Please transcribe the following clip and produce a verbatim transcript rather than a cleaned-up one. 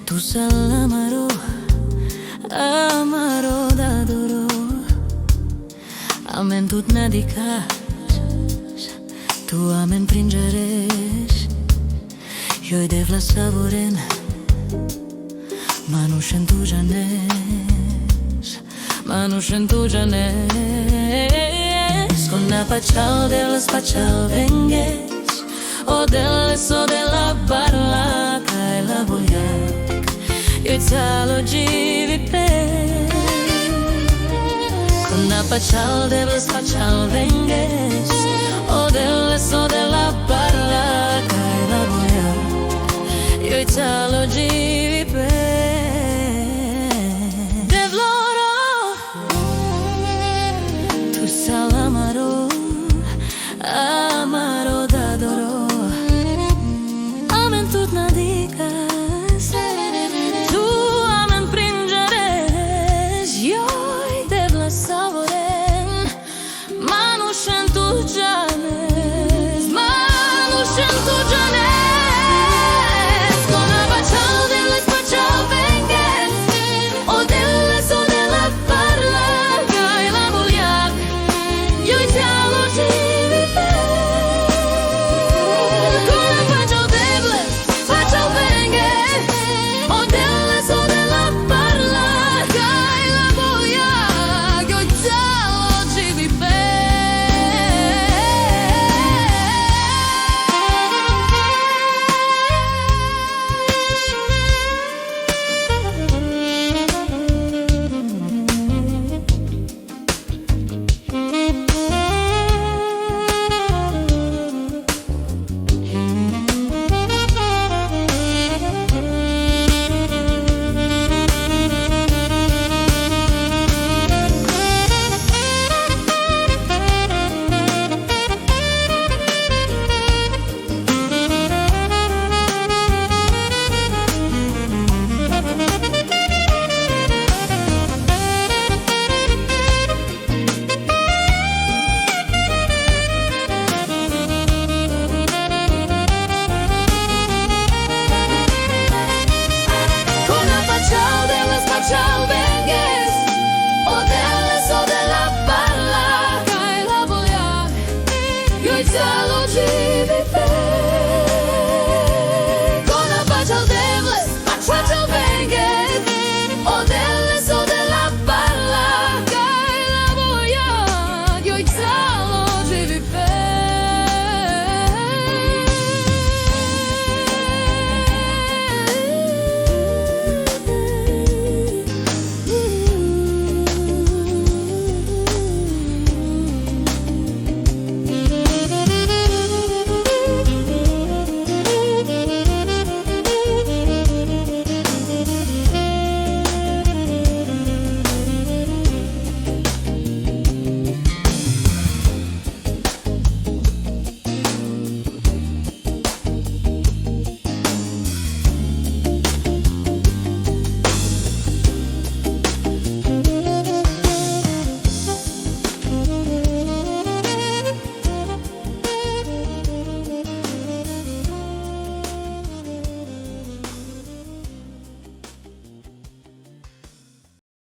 Tu salla amaro, amaro da duro. Amen tut na dikas, tu amen prinžares. Joj devla savuren, manushen tu džanes. Manushen tu džanes. Ko na pačhal Devles pačhal venges. O Devles, o Devla barla kaj la bujak joj calo dživipe. Ko na pačhal Devles pačhal venges. O Devles, o Devla barla kaj la bujak joj calo dživipe.